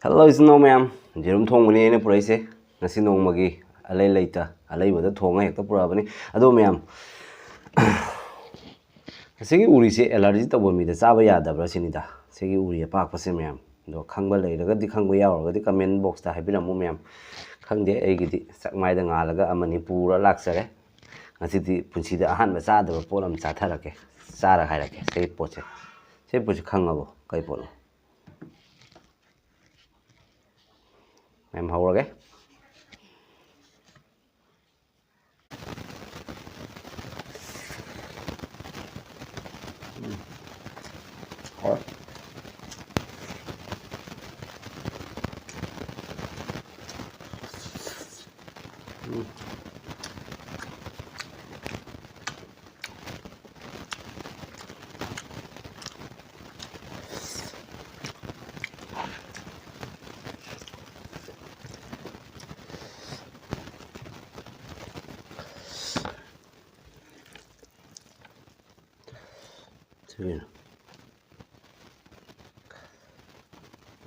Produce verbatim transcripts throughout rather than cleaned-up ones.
Hello ꯏꯆꯤꯟ ꯏꯅꯥꯎ ꯃꯌꯥꯝ, ꯌꯦꯔꯨꯝ ꯊꯣꯡꯕꯅꯤ ꯑꯩꯅ ꯄꯨꯔꯛꯏꯁꯦ꯫ ꯉꯁꯤ ꯅꯣꯡꯃꯒꯤ ꯑꯂꯩ ꯂꯩꯇ, ꯑꯂꯩꯕꯗ ꯊꯣꯡꯉ ꯍꯦꯛꯇ ꯄꯨꯔꯛꯑꯕꯅꯤ꯫ ꯑꯗꯣ ꯃꯌꯥꯝ, ꯑꯁꯤꯒꯤ ꯎꯔꯤꯁꯦ ꯑꯦꯂꯔꯖꯤ ꯇꯧꯕ ꯃꯤꯗ ꯆꯥꯕ ꯌꯥꯗꯕ꯭ꯔꯥ ꯁꯤꯅꯤꯗ, ꯁꯤꯒꯤ ꯎꯔꯤ ꯑꯄꯥꯛꯄꯁꯦ ꯃꯌꯥꯝ꯫ ꯑꯗꯣ ꯈꯪꯕ ꯂꯩꯔꯒꯗꯤ, ꯈꯪꯕ ꯌꯥꯎꯔꯒꯗꯤ comment box ꯇ ꯍꯥꯏꯕꯤꯔꯝꯃꯨ ꯃꯌꯥꯝ꯫ ꯈꯪꯗꯦ, ꯑꯩꯒꯤꯗꯤ ꯆꯥꯛꯃꯥꯏꯗ ꯉꯥꯜꯂꯒ ꯑꯃꯅꯤ ꯄꯨꯔ ꯂꯥꯛꯆꯔꯦ꯫ ꯉꯁꯤꯗꯤ ꯄꯨꯟꯁꯤꯗ ꯑꯍꯥꯟꯕ ꯆꯥꯗꯕ ꯄꯣꯠ ꯑꯃ ꯆꯥꯊꯔꯛꯀꯦ, ꯆꯥꯔ ꯍꯥꯏꯔꯛꯀꯦ ꯁꯤꯒꯤ ꯄꯣꯠꯁꯦ꯫ ꯁꯤ ꯄꯣꯠꯁꯦ ꯈꯪꯉꯕꯣ? ꯀꯩ ꯄꯣꯠꯅꯣ? ꯃꯌꯥꯝ ꯍꯧꯔꯒꯦ꯫ ꯎꯝ꯫ ꯍꯣꯏ꯫ ꯎꯝ꯫ ꯁꯤꯒꯤꯅ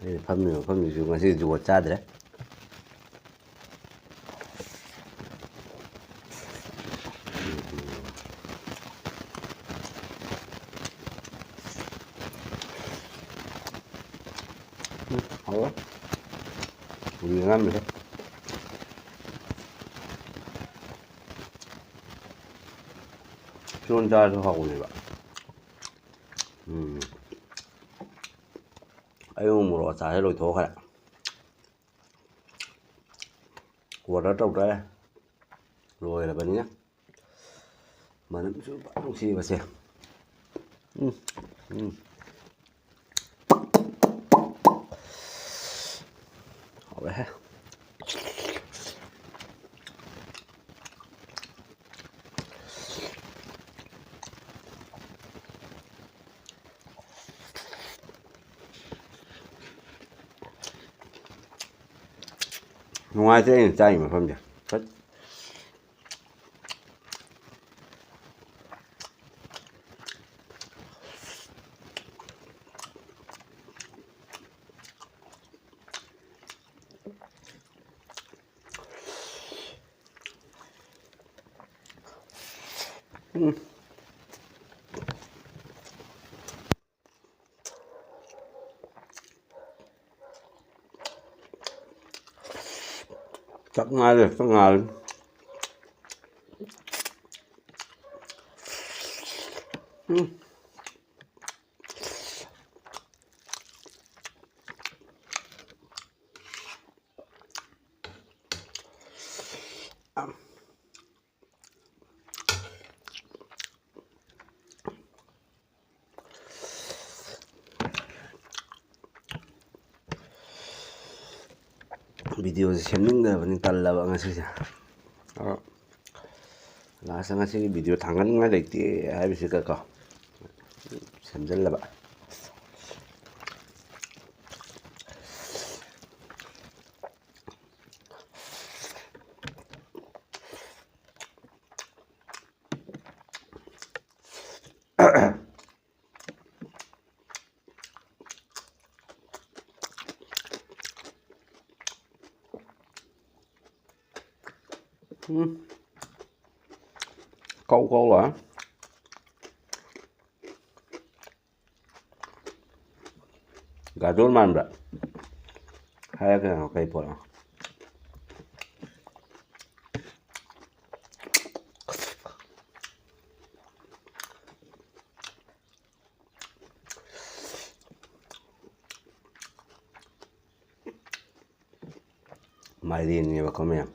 ꯑꯩꯅ ꯐꯝꯃꯤꯕ ꯃꯐꯝꯁꯤꯁꯨ ꯉꯁꯤ ꯖꯨꯒꯣꯠ ꯆꯥꯗ꯭ꯔꯦ꯫ ꯎꯝ, ꯍꯥꯎꯋꯦ꯫ ꯎꯝ, ꯉꯥꯡꯕꯁꯦ꯫ ꯏꯔꯣꯟ ꯆꯥꯔꯁꯨ ꯍꯥꯎꯕꯅꯦꯕ꯫ ꯎꯝ꯫ ꯑꯩ ꯑꯃꯨꯛ ꯃꯣꯔꯣꯛ ꯑꯆꯥꯔꯁꯦ ꯂꯣꯏꯊꯣꯛꯈ꯭ꯔꯦ꯫ Order ꯇꯧꯗ꯭ꯔꯦ꯫ ꯂꯣꯏꯔꯕꯅꯤꯅ꯫ ꯃꯅꯝꯁꯨ ꯐꯖꯅ ꯅꯨꯡꯁꯤꯕꯁꯦ꯫ ꯎꯝ, ꯎꯝ꯫ ꯍꯥꯎꯔꯦꯍꯦ꯫ ꯅꯨꯡꯉꯥꯏꯇ꯭ꯔꯦ ꯑꯩꯅ ꯆꯥꯔꯤ ꯃꯐꯝꯁꯦ꯫ ꯐꯠ꯫ ꯎꯝ꯫ ꯆꯥꯛ ꯉꯥꯏꯔꯦ, ꯆꯥꯛ ꯉꯥꯏꯔꯦ꯫ ꯎꯝ꯫ ꯚꯤꯗꯤꯑꯣꯁꯦ ꯁꯦꯝꯅꯤꯡꯗꯕꯅꯤ, ꯇꯜꯂꯕ ꯉꯁꯤꯁꯦ꯫ ꯑꯗꯣ ꯂꯥꯁꯇ ꯉꯁꯤꯒꯤ ꯚꯤꯗꯤꯑꯣ ꯊꯥꯡꯒꯠꯅꯤꯡꯉꯥꯏ ꯂꯩꯇꯦ ꯍꯥꯏꯕꯁꯤꯗꯀꯣ ꯁꯦꯝꯖꯤꯜꯂꯕ꯫ ꯎꯝ꯫ ꯀꯧ ꯀꯧ ꯂꯥꯎꯋꯦ꯫ ꯒꯥꯖꯣꯜ ꯃꯥꯟꯕ꯭ꯔꯥ? ꯍꯥꯏꯔ ꯀꯩꯅꯣ, ꯀꯩ ꯄꯣꯠꯅꯣ? ꯃꯥꯏꯔꯦꯟꯅꯦꯕꯀꯣ ꯃꯌꯥꯝ꯫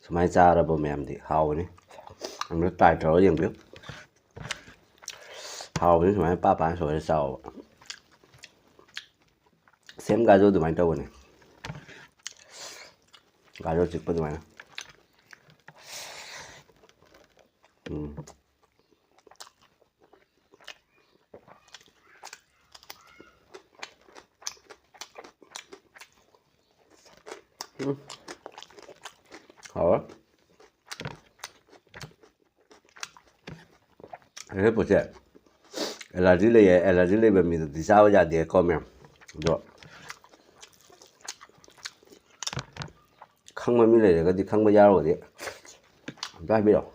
ꯁꯨꯃꯥꯏꯅ ꯆꯥꯔꯕ ꯃꯌꯥꯝꯗꯤ ꯍꯥꯎꯕꯅꯤ꯫ ꯑꯝꯇ try ꯇꯧꯔꯒ ꯌꯦꯡꯕꯤꯌꯨ꯫ ꯍꯥꯎꯕꯅꯤ ꯁꯨꯃꯥꯏꯅ ꯄꯥ ꯄꯥꯅ ꯁꯣꯏꯔ ꯆꯥꯎꯕ꯫ Same ꯒꯥꯖꯣ ꯑꯗꯨꯃꯥꯏꯅ ꯇꯧꯕꯅꯤ꯫ ꯒꯥꯖꯣ ꯆꯤꯛꯄ ꯑꯗꯨꯃꯥꯏꯅ꯫ ꯎꯝ꯫ ꯎꯝ꯫ ꯍꯥꯎꯋꯦ꯫ ꯍꯩꯔꯦꯠ ꯄꯣꯠꯁꯦ allergy ꯂꯩꯌꯦ, allergy ꯂꯩꯕ ꯃꯤꯗꯗꯤ ꯆꯥꯕ ꯌꯥꯗꯦꯀꯣ ꯃꯌꯥꯝ꯫ ꯑꯗꯣ ꯈꯪꯕ ꯃꯤ ꯂꯩꯔꯒꯗꯤ, ꯈꯪꯕ ꯌꯥꯎꯔꯒꯗꯤ ꯑꯝꯇ ꯍꯥꯏꯕꯤꯔꯛꯑꯣ꯫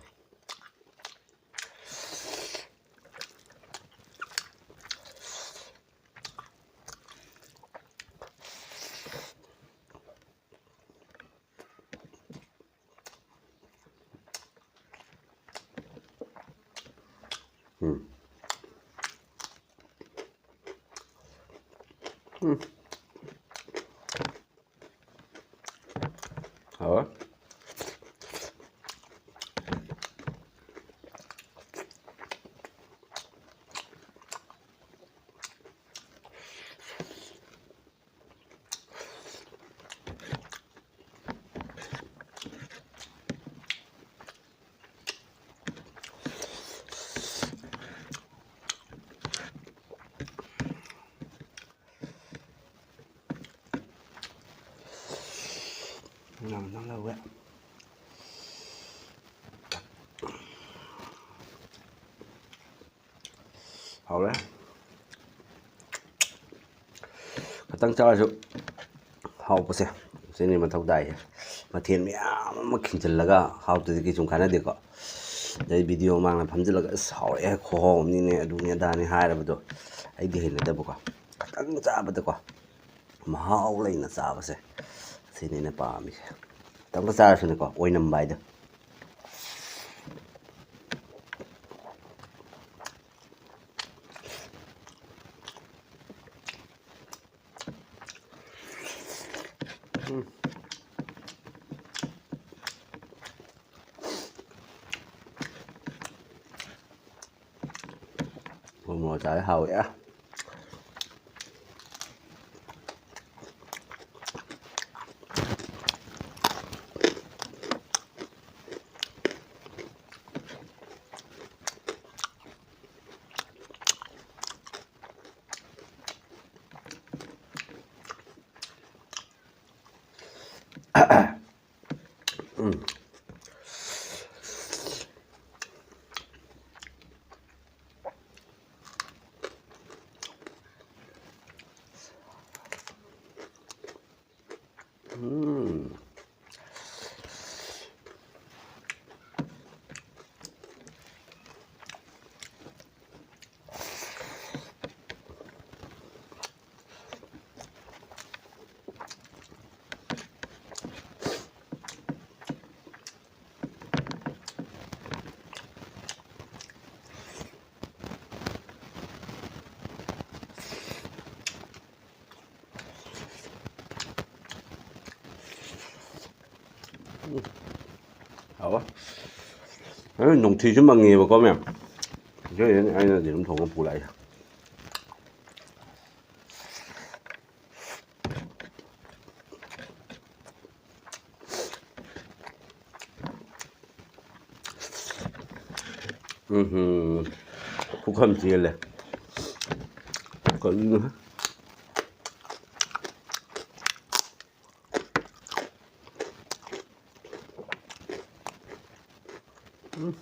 ꯎꯝ꯫ ꯍꯥꯎꯋꯦ꯫ ꯌꯥꯝ ꯅꯪ ꯂꯧꯋꯦ꯫ ꯍꯥꯎꯔꯦ꯫ ꯈꯇꯪ ꯆꯥꯔꯁꯨ ꯍꯥꯎꯕꯁꯦ ꯁꯤꯅꯤ ꯃꯊꯧ ꯇꯥꯏꯁꯦ꯫ ꯃꯊꯦꯜ ꯃꯌꯥꯝ ꯑꯃ ꯈꯤꯟꯖꯤꯜꯂꯒ ꯍꯥꯎꯇ꯭ꯔꯗꯤ ꯀꯩꯁꯨꯝ ꯀꯥꯟꯅꯗꯦꯀꯣ꯫ ꯑꯗꯩ ꯚꯤꯗꯤꯑꯣ ꯃꯃꯥꯡꯗ ꯐꯝꯖꯤꯜꯂꯒ "ꯑꯁ, ꯍꯥꯎꯔꯦ, ꯈꯨꯍꯥꯎ ꯑꯃꯅꯤꯅꯦ, ꯑꯗꯨꯅꯤ ꯑꯗꯥꯅꯤ" ꯍꯥꯏꯔꯕꯗꯣ ꯑꯩꯗꯤ ꯍꯩꯅꯗꯕꯀꯣ꯫ ꯈꯇꯪ ꯆꯥꯕꯗꯀꯣ ꯃꯍꯥꯎ ꯂꯩꯅ ꯆꯥꯕꯁꯦ ꯁꯤꯅꯤ ꯑꯩꯅ ꯄꯥꯝꯃꯤꯁꯦ꯫ ꯈꯇꯪꯒ ꯆꯥꯔꯁꯨꯅꯦꯀꯣ, ꯑꯣꯏꯅꯝꯕ ꯍꯥꯏꯗꯣ꯫ ꯎꯝ꯫ ꯃꯣꯔꯣꯛ ꯆꯥꯔꯦ, ꯍꯥꯎꯋꯦ꯫ ꯎꯝ꯫ ꯎꯝ꯫ ꯍꯥꯎꯋꯦ꯫ ꯍꯣꯔꯦꯟ ꯅꯨꯡꯊꯤꯜꯁꯨ ꯃꯪꯉꯦꯕꯀꯣ, ꯃꯌꯥꯝ꯫ ꯑꯗꯨꯏꯅꯦ ꯑꯩꯅ ꯌꯦꯔꯨꯝ ꯊꯣꯡꯉ ꯄꯨ ꯂꯥꯛꯏꯁꯦ꯫ ꯎꯝꯍꯨꯝ꯫ ꯄꯨꯈꯝ ꯆꯦꯜꯂꯦ꯫ ꯀꯔꯤꯅꯣ? ꯎꯝ꯫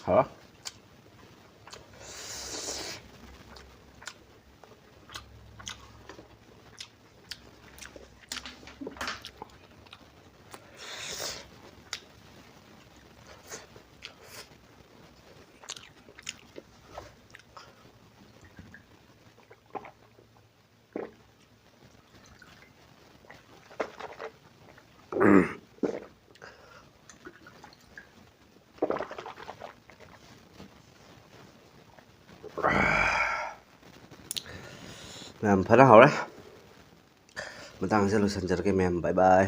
ꯍꯥ? ꯃꯌꯥꯝ ꯐꯅ ꯍꯧꯔꯦ꯫ ꯃꯇꯥꯡꯁꯤꯗ ꯂꯣꯏꯁꯤꯟꯖꯔꯒꯦ ꯃꯌꯥꯝ꯫ ꯕꯥꯏ ꯕꯥꯏ꯫